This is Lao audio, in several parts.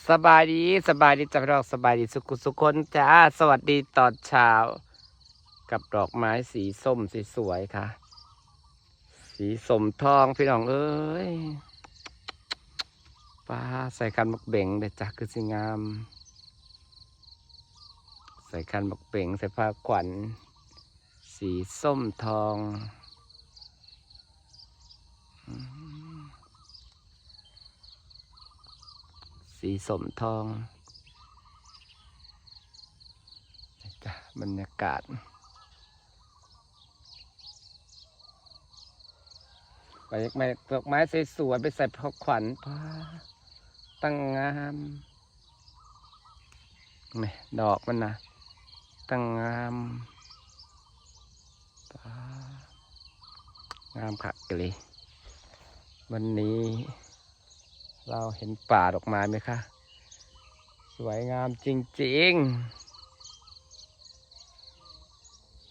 ສະບາຍດີ ສະບາຍດີຈ້າພີ່ນ້ອງ ສະບາຍດີສຸກຄົນ ສະຫວັດດີຕອນເຊົ້າ ກັບດອກໄມ້ສີສົ້ມສວຍໆ ຄ່ະ ສີສົ້ມທອງພີ່ນ້ອງເອີຍ ປາ ໃສ່ຄັນໝາກເບັງເດ້ຈ້າ ຄືຊິງາມ ໃສ່ຄັນໝາກເບັງ ໃສ່ຜ້າຂວັນ ສີສົ້ມທອງ ອືມ ສີສົ້ມທອງ ນີ້ກະບັນຍາກາດ ໄປ ດອກໄມ້ ດອກໄມ້ສວຍໆ ໄປໃສ່ຂວັນ ປາ ຕັ້ງງາມ. ນີ້ ດອກມັນນະ ຕັ້ງງາມ ປາ ງາມຄັກອີ່ຫຼີ ວັນນີ້ລາວເຫັນປ່າດອກໄມ້ໄໝຄະ ສວຍງາມຈິງໆ.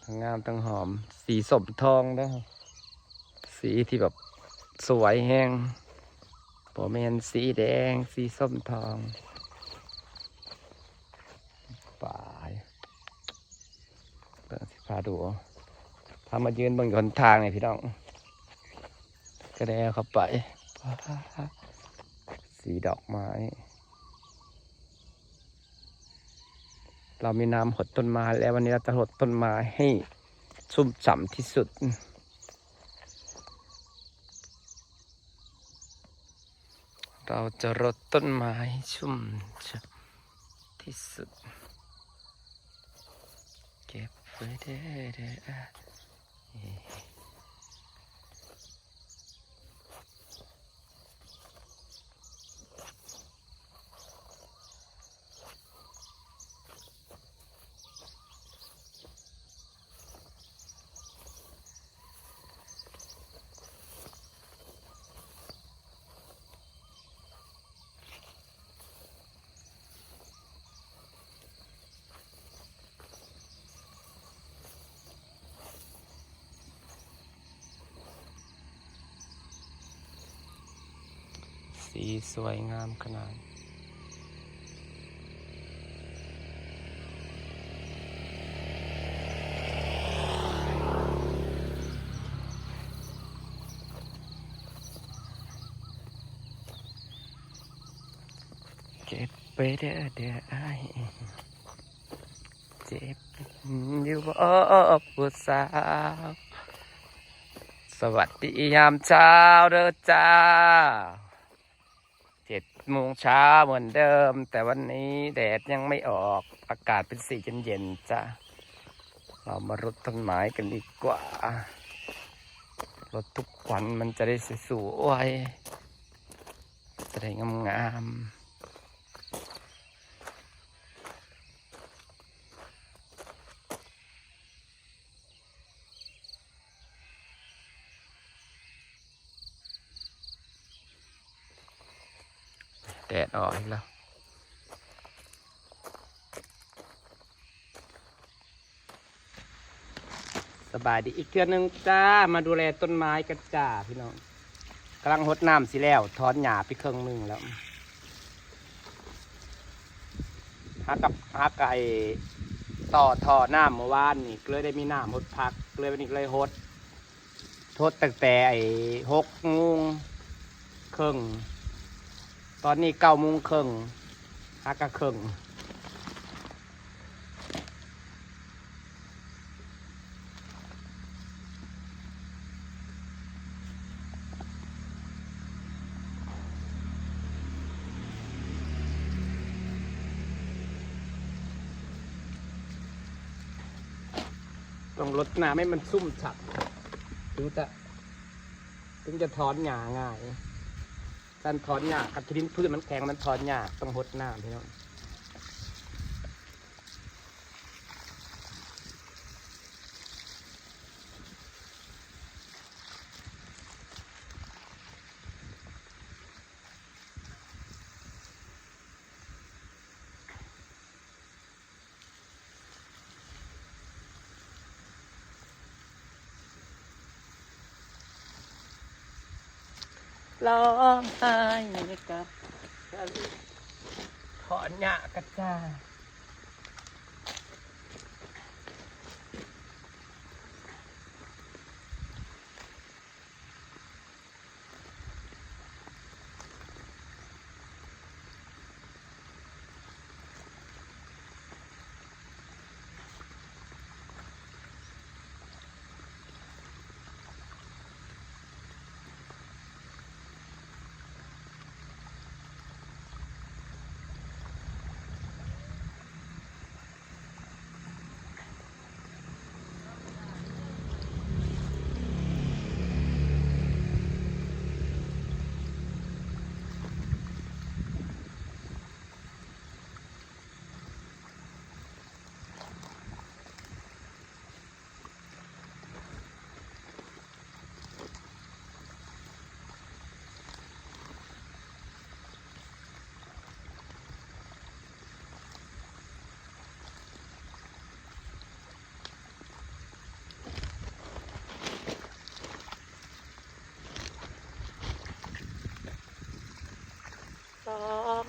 ທັງງາມທັງຫອມ ສີສົ້ມທອງເດີ ສີທີ່ແບບສວຍແຮງ ບໍ່ແມ່ນສີແດງ ສີສົ້ມທອງ ປາ ເບິ່ງ ຊິພາດູ ພາມາຢືນເບິ່ງຢູ່ຫົນທາງນີ້ພີ່ນ້ອງ ກະແດ່ເຂົ້າໄປ ປາ ສີດອກໄມ້. ເຮົາມີນ້ຳຫົດຕົ້ນໄມ້ແລ້ວ ວັນນີ້ເຮົາຈະຫົດຕົ້ນໄມ້ໃຫ້ຊຸ່ມຊ່ຳທີ່ສຸດ ເຮົາຈະຫົດຕົ້ນໄມ້ໃຫ້ຊຸ່ມຊ່ຳທີ່ສຸດ ເກັບໄວ້ເດີ ເດີ ອາ. ສີສວຍງາມຂະໜາດ ເກັບໄປເດີ ເດີອ້າຍ. ເຈັບຢູ່ບໍ່ຜູ້ສາວ ສະຫວັດດີຍາມເຊົ້າເດີຈ້າ ເຈັດໂມງເຊົ້າເໝືອນເດີມ ແຕ່ວັນນີ້ແດດຍັງໄມ່ອອກ ອາກາດເປັນສີເຢັນໆ ຈ້າ ເຮົາມາຫົດຕົ້ນໄມ້ກັນດີກວ່າ ຫົດທຸກວັນມັນຈະໄດ້ສວຍໆ ຈະໄດ້ງາມໆ. ແດດອອກອີກແລ້ວ ສະບາຍດີອີກເທື່ອໜຶ່ງຈ້າ ມາດູແລຕົ້ນໄມ້ກັນຈ້າພີ່ນ້ອງ ກຳລັງຫົດນ້ຳຊິແລ້ວ ຖອນຫຍ້າໄປເຄິ່ງໜຶ່ງແລ້ວ ຫາກັບ ຫາໄກ່ຕໍ່ທໍ່ນ້ຳມື້ວານນີ້ ກໍເລີຍໄດ້ມີນ້ຳຫົດຜັກ ກໍເລີຍ ວັນນີ້ກໍເລີຍຫົດ ຫົດຕັ້ງແຕ່ໄອ້ຫົກໂມງເຄິ່ງ ຕອນນີ້ເກົ້າໂມງເຄິ່ງ ຫາກະເຄິ່ງ. ຕ້ອງຫົດນ້ຳໃຫ້ມັນຊຸ່ມຊ່ຳ ເຖິງຈະ ເຖິງຈະຖອນຫຍ້າງ່າຍ ການຖອນຫຍ້າ ຄັນທີ່ດິນພື້ນມັນແຂງ ມັນຖອນຍາກ ຕ້ອງຫົດນ້ຳພີ່ນ້ອງ. ຮ້ອງໄຫ້ກັບ ກັນ ກັນ ຖອນຫຍ້າກັນຈ້າ. ສອງ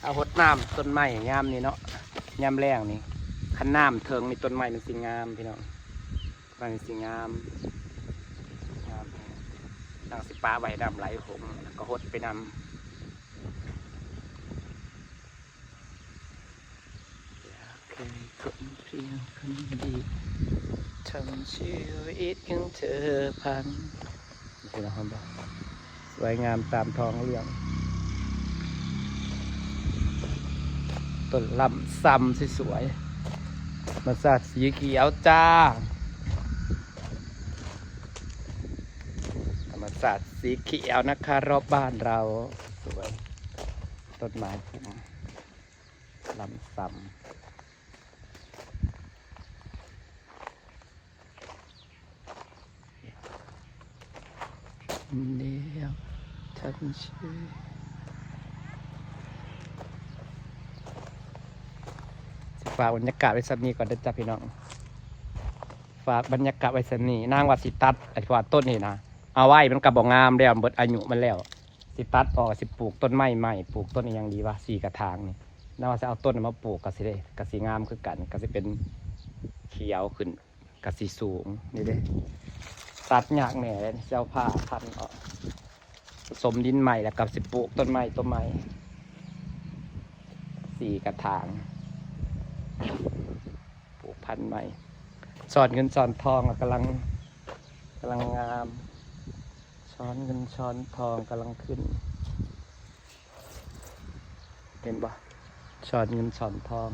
ເອົາຫົດນ້ຳຕົ້ນໄມ້ຍາມນີ້ເນາະ ຍາມແລ້ງນີ້ ຄັນນ້ຳເຖິງນີ້ ຕົ້ນໄມ້ມັນຊິງາມພີ່ນ້ອງ ມັນຊິງາມ ງາມ. ນາງຊິປະໄວ້ໃຫ້ນ້ຳໄຫຼຫົ່ງ ແລ້ວກໍຫົດໄປນຳ. ຢາກເຄີຍຄົນພຽງຄົນດຽວ ທຳຊີວິດຂອງເທີພັນ ເຫັນບໍ່ ສວຍງາມຕາມທ້ອງເລື່ອງ ຕົ້ນລຳຊຳສວຍໆ ທຳມະຊາດສີຂຽວຈ້າ ທຳມະຊາດສີຂຽວນະຄະ ຮອບບ້ານເຮົາ ສວຍ ຕົ້ນໄມ້ພຸ່ມ ລຳຊຳ ແລ້ວທັນຊື່ ຊິຝາກບັນຍາກາດໄວ້ສ່ຳນີ້ກ່ອນເດີຈ້າພີ່ນ້ອງ ຝາກບັນຍາກາດໄວ້ສ່ຳນີ້. ນາງວ່າຊິຕັດ ອັນທີ່ວ່າຕົ້ນນີ້ນະ ເອົາໄວ້ມັນກໍບໍ່ງາມແລ້ວ ເບິດອາຍຸມັນແລ້ວ. ຊິຕັດອອກ ຊິປູກຕົ້ນໄມ້ໃໝ່ ປູກຕົ້ນອີ່ຫຍັງດີວະ ສີ່ກະຖາງນີ້ ນາງວ່າຊິເອົາຕົ້ນນັ້ນມາປູກ ກໍຊິໄດ້ ກໍຊິງາມຄືກັນ ກໍຊິເປັນຂຽວຂຶ້ນ ກໍຊິສູງ ນີ້ເດ້ ຕັດຍາກແດ່ເດ້ ຊິເອົາຜ້າພັນອອກ ສົມດິນໃໝ່ ແລ້ວກໍຊິປູກຕົ້ນໄມ້ຕົວໃໝ່ ສີ່ກະຖາງ ປູກພັນໃໝ່ ຊ້ອນເງິນຊ້ອນທອງ ກຳລັງ ກຳລັງງາມ ຊ້ອນເງິນຊ້ອນທອງກຳລັງຂຶ້ນ ເຫັນບໍ່? ຊ້ອນເງິນຊ້ອນທອງ.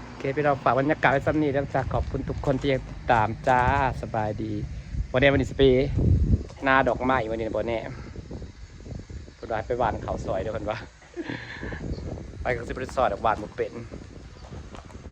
ໂອເຄ ພີ່ນ້ອງ ຝາກບັນຍາກາດໄວ້ສ່ຳນີ້ເດີຈ້າ. ຂອບຄຸນທຸກຄົນທີ່ຍັງຕິດຕາມຈ້າ. ສະບາຍດີ. ບໍ່ແນ່ ມື້ນີ້ຊິໄປນາດອກໄມ້ ມື້ນີ້ບໍ່ແນ່ ເພິ່ນວ່າໃຫ້ໄປຫວ່ານເຂົ້າຊ່ອຍເດີ ເພິ່ນວ່າ. ໄປກໍຊິບໍ່ໄດ້ຊ່ອຍດອກ ຫວ່ານບໍ່ເປັນ.